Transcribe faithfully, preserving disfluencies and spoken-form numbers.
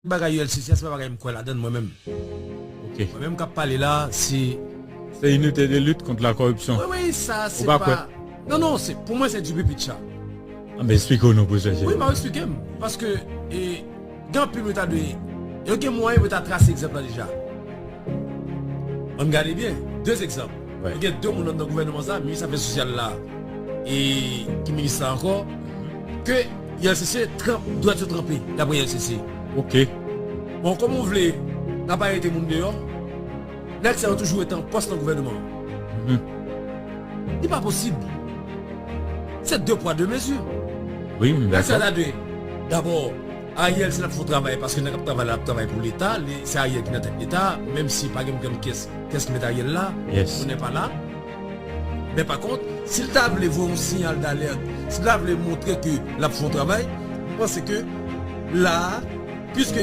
Bagay U L C C a, se pa bagay m kwè ladan mwen menm. Ok. Mwen menm k ap pale la, se Se unité de lutte contre la corruption. Wi, wi, sa se pa pa. Kwè? Non, non, se pou mwen se du pipicha. Ah, men eksplike nou pou sa. Wi, m ap eksplike m. Paske e, gen anpil mwen ta dwe. Yo gen mwayen mwen ta trase egzanp la deja. Ann gade byen, de egzanp. Wi. Yo gen de moun nan gouvènman sa, minis afè sosyal la, e ki minis la ankò, ke U L C C tranp, dwèt yo tranpe, daprè U L C C. Ok. Bon, kòman w vle n ap arete moun deyò? Nèg sa yo toujou rete an pòs nan gouvènman. Li pa posib. Se de pwa de mezi. Wi, m Nèg sa dakò. ta dwe. Dabò, Ariel, si l ap fè yon travay, paske nèg ap travay la, l ap travay pou Leta, li- se Ariel ki nan tèt Leta, menm si pa gen grenn pyès, pyès ki met Ariel la, Yes. nou nè pa la. Men pa kont, si l ta vle voye yon siyal dalèt, si l ta vle montre ke l ap fè yon travay, m panse ke la, piske